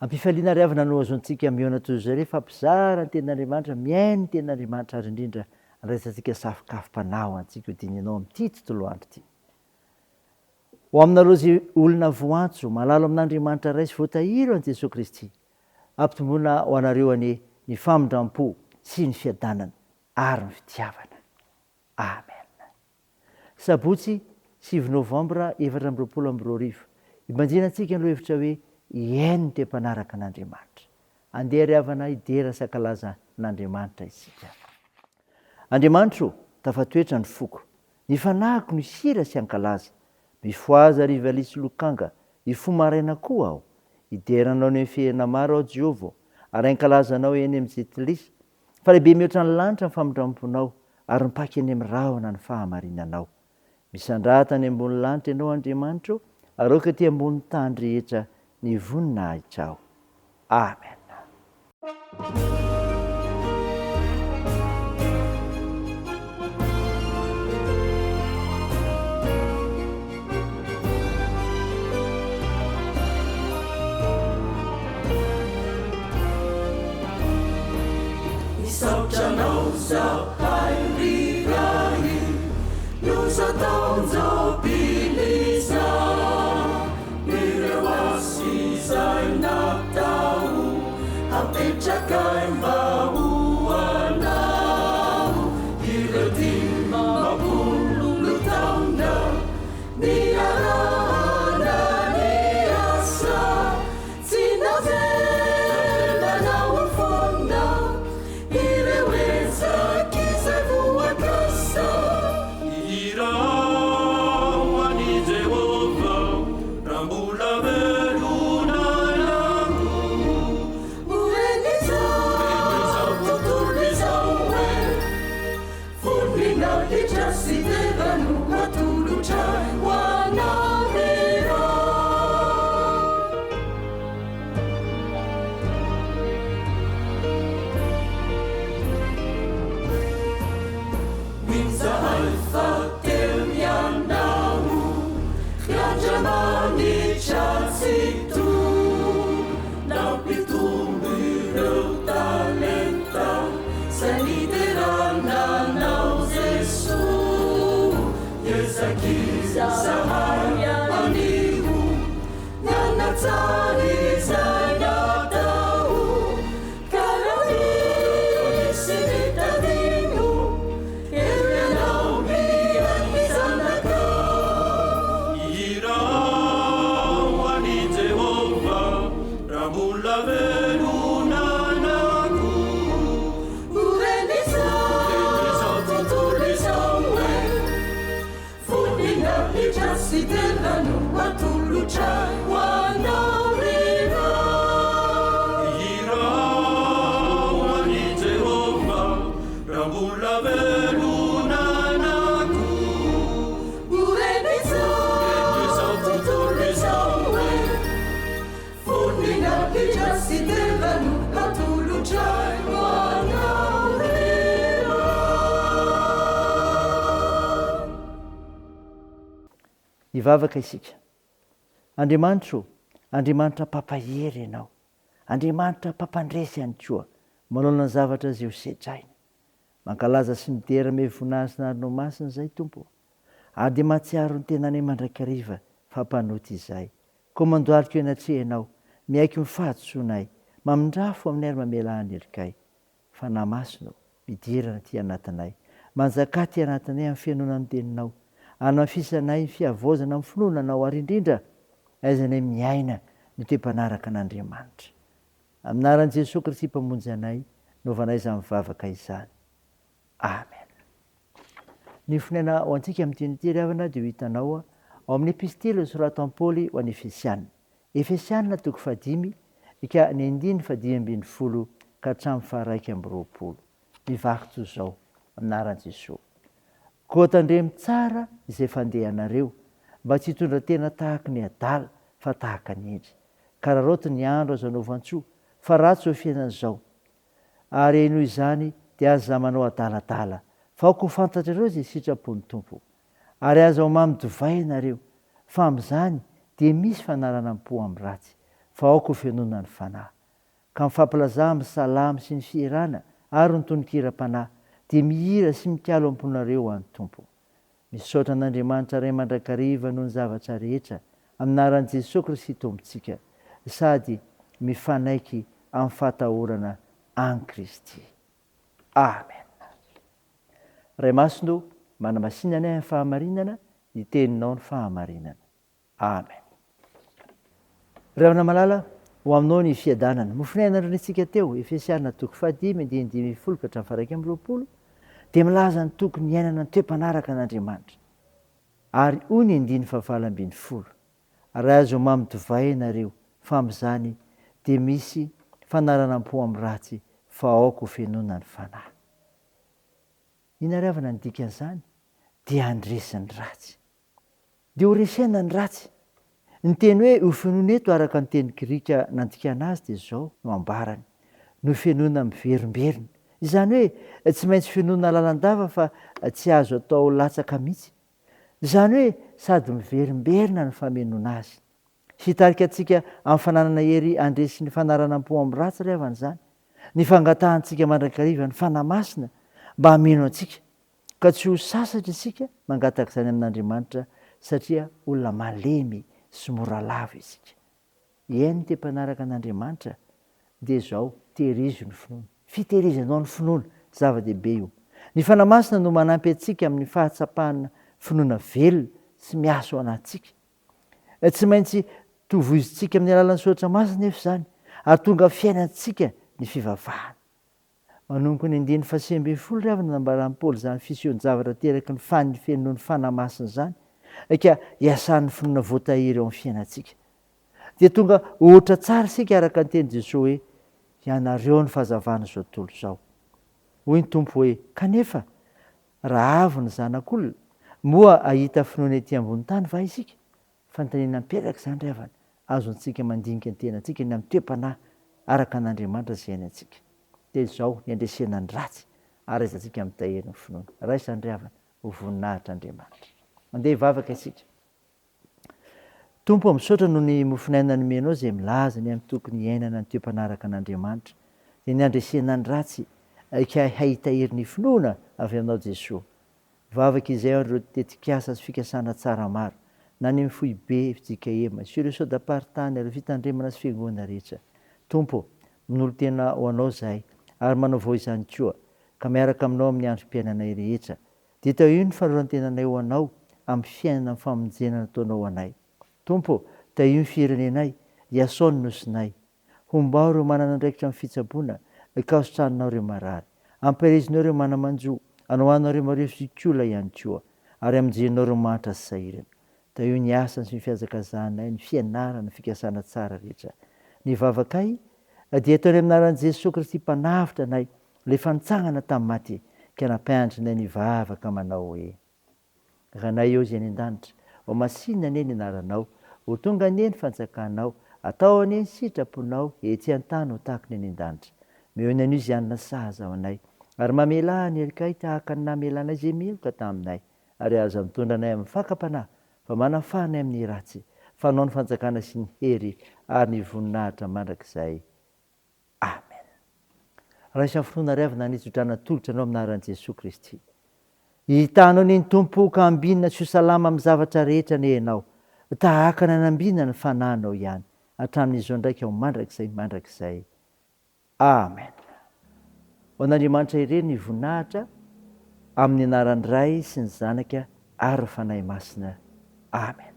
Am-pifaliana ary havana no azontsika mihaona toy izao rehefa mpizara ny Tenin'Andriamanitra, mihaino ny Tenin'Andriamanitra ary indrindra andraisantsika safokafom-panahy ho antsika ho dinihinao amin'ity tontolo andro ity. Ho aminareo izay olona voantso, malalo amin'Andriamanitra Ray sy voatahiry ho an'i Jesoa Kristy, ampitomboina ho anareo anie ny famindram-po sy ny fiadanana ary ny fitiavana. Amen. Sabotsy sivy novambra 2024, Ibanjinantsika ny lohahevitra hoe Hihaino ny toe-panaraka an'Andriamanitra. Andeha ry havana hidera sy hankalaza an'Andriamanitra isika. Andriamanitro ô, tafatoetra ny foko. Ny fanahiko no hihira sy hankalaza. Mifohaza ry valiha sy lokanga, hifoha maraina koa aho. Hidera Anao eny amin'ny fihena maro aho, Jehovah ô, ary hankalaza Anao eny amin'ny jentilisa. Fa lehibe mihoatra ny lanitra ny famindram-ponao, ary mipaka eny amin'ny rahona ny fahamarinanao. Misandrata any ambony lanitra Ianao, Andriamanitra ô, ary aoka ety ambony tany rehetra ny voninahitrao. Amen. Misaotra anao zahay ry Ray Loza taon-jobily izao Ireo asa izay natao Hapetrakay mba ho anao Ireo 50 taona Niarahana niasa Tsy navelana ho foana ireo ezaka izay voakasa. Hihira ho an'i Jehovah raha mbola velona aho. Ho ren'izao tontolo izao hoe voninahitra sy dera no atolotra ho anao ry Ray. Mino zahay fa teo ianao, ry Andriamanitra Tsitoha. Nampitombo ireo talenta zay niderana anao Jesoa. Iezak'izahay anio ny hanatsara izay natao ka raha misy mitadino eo ianao mihaino ny zanakao. Hihirao ho an'i Jehovah raha mbola velona anako. Ho ren'izao tontolo izao hoe voninahitra sy dera no atolotra ho anao ry Ray. Hihirao ho an'i Jehovah raha mbola velona anako. Ho ren'izao tontolo izao hoe voninahitra sy dera no atolotray ho anao ry Ray. Hivavaka isika. Andriamanitra ô, Andriamanitra mpampahery Ianao. Andriamanitra mpampandresy ihany koa manoloana ny zavatra izay ho sedraina. Mankalaza sy midera ame voninahitsy Anaranao Masina izahay Tompo ô. Ary dia mahatsiaro ny tenanay mandrakariva fa mpanota izahay. Koa mandohalika eo anatrehanao, miaiky ny fahadisoanay, mamindrafo aminay ary mamelà ny helokay. Fanahy Masina ô, midirana aty anatinay. Manjakà aty anatinay amin'ny fihenoana ny Teninao. Hanafisanay ny fihavaozana amin'ny finoana Anao ary indrindra ahaizanay miaina ny toe-panaraka an'Andriamanitra. Amin'ny anaran'i Jesoa Kristy Mpamonjy anay no ovanay izany vavaka izany. Amen. Ny fonena ho antsika amin'ity anio ity ry havana dia ho hitanao ao amin'ny epistily nosoratan'i Paoly ho an'ny Efesiana. Efesiana toko fahadimy ka ny andininy fahadimy ambin'ny folo ka hatramin'ny faha-21. Mivaky toy izao, amin'ny anaran'i Jesoa. Koa tandremo tsara izay fandehanareo, mba tsy hitondra tena tahaky ny adala, fa tahaka ny hendry. Kararaoty ny andro azo anaovan-tsoa, fa ratsy izao fiainana izao. Ary noho izany dia aza manao adaladala, fa aoka ho fantatrareo izay sitrapon'ny Tompo. Ary aza ho mamy divay ianareo, fa amin'izany dia misy fanaranam-po amin'ny ratsy. fa aoka ho fenoina ny Fanahy. Ka mifampilazà amin'ny salamo sy ny fihirana ary ny tononkiram-panahy, dia mihira sy mikalo am-ponareo ho an'ny Tompo. Misaotra an'Andriamanitra Ray mandrakariva noho ny zavatra rehetra, amin'ny anaran'i Jesoa Kristy Tompontsika, sady mifanaiky amin'ny fahatahorana an'i Kristy. Amen. Ray Masina o, manamasina anay amin'ny fahamarinana, ny Teninao ny fahamarinana. Amen. Ry havana malala, ho aminao ny fiadanana. Mofon'aina nandrenesika teo, Efesiana toko fahadimy andininy 15 ka hatramin'ny faha-21, dia milaza ny tokony hiainana ny toe-panaraka an'Andriamanitra. Ary hoy ny andininy fahavalo ambin'ny folo, Raha azo mamy divay ianareo, fa amin'izany dia misy fanaranam-po amin'ny ratsy, fa aoka ho fenoina ny Fanahy. Inona ry havana ny dikan'izany? Dia handresy ny ratsy. Dia ho resena ny ratsy. Ny teny hoe ho fenoina eto araka ny teny grika nandikana azy dia izao no ambarany, nofenoina miverimberina. Izany hoe tsy maintsy fenoina lalandava fa tsy azo atao latsaka mihitsy. Izany hoe sady miverimberina ny famenoana azy. Hitarika antsika amin'ny fananana hery handresy ny fanaranam-po amin'ny ratsy ry havana izany, ny fangatahantsika mandrakariva ny Fanahy Masina mba hameno antsika, ka tsy ho sasatra isika mangataka izany amin'Andriamanitra satria olona malemy sy mora lavo isika. Hihaino ny te-mpanaraka an'Andriamanitra dia izao, tehirizo ny finoana. Fitehirizanao ny finoana, zava-dehibe io. Ny Fanahy Masina no manampy antsika amin'ny fahatsapana finoana velona sy miasa ao anatintsika. Tsy maintsy tovoizintsika amin'ny alalan'ny Soratra Masina anefa izany, ary tonga fiainantsika ny fivavahana. Manomboka ny andininy faha-19 ry havana nambaran'i Paoly izany fisehoan-javatra ateraky ny fanifenoan'ny Fanahy Masina izany, ka iasan'ny finoana voatahiry ao amin'ny fiainantsika. Dia tonga ohatra tsara isika araka ny tenin'i Jesoa hoe, Ianareo no fahazavan'izao tontolo izao. Hoy ny Tompo hoe, Kanefa, Raha avy ny Zanak'olona, moa hahita finoana ety ambony tany va isika? Fanontaniana mipetraka izany ry havana, azontsika mandinika ny tenantsika ny amin'ny toe-panahy araka an'Andriamanitra izay iainantsika. Dia izao ny handresena ny ratsy ary ahaizantsika mitahiry ny finoana. Raiso izany ry havana, ho voninahitr'Andriamanitra. Andeha hivavaka isika. Tompo ô, misaotra noho ny mofon'aina nomenao izay milaza ny amin'ny tokony hiainana ny toe-panaraka an'Andriamanitra, dia ny handresena ny ratsy, ka hahitahiry ny finoana avy aminao Jesoa. Mivavaka izay ho an'ireo tetikasa sy fikasana tsara maro, na ny amin'ny foibe, fjkm, sy ireo sodam-paritany ary ireo fitandremana sy fiangonana rehetra. Tompo ô, minolo-tena ho Anao izahay, ary manavao izany koa, ka miaraka aminao amin'ny androm-piainanay rehetra, Dia tahio ny fanoloran-tenanay ho Anao amin'ny fiainana amin'ny famonjena nataonao ho anay. Tompo ô, tahio ny firenenay, iasao ny nosinay. Hombao ireo manana andraikitra amin'ny fitsaboana, ka hositraninao ireo marary. Ampaherezinao ireo mana-manjo, anohanao ireo marefo sy kola ihany koa, ary amonjenao ireo mahantra sy sahirana. Tahio ny asany sy ny fihazakazahanay, ny fianarana, ny fikasana tsara rehetra. Ny vavakay dia ataonay amin'ny anaran'i Jesoa Kristy Mpanavotra anay, Ilay efa nitsangana tamin'ny maty ka nampiandrinay nivavaka manao hoe, Ranay eo izay any an-danitra, ho masinina anie ny anaranao, ho tonga anie ny fanjakanao, atao anie ny sitraponao ety an-tany ho tahaka ny any an-danitra. Omeo ny anio izay hanina sahaza ho anay, ary mamelà ny helokay tahaka ny namelanay izay meloka taminay, ary aza mitondra anay amin'ny fakam-panahy, fa manafaha anay amin'ny ratsy, fa Anao ny fanjakana sy ny hery ary ny voninahitra mandrakizay. Amen. Raiso amin'ny finoana ry havana ny tsodrano atolotra anao amin'ny anaran'i Jesoa Kristy. Hitanao anie ny Tompo ka ambinina sy ho salama amin'ny zavatra rehetra anie ianao, tahaka ny nanambinana ny fanahinao ihany, hatramin'izao ndraika ho mandrakizay mandrakizay. Amen. Ho an'Andriamanitra irery ny voninahitra, amin'ny anaran'ny Ray sy ny Zanaka ary ny Fanahy Masina. Amen.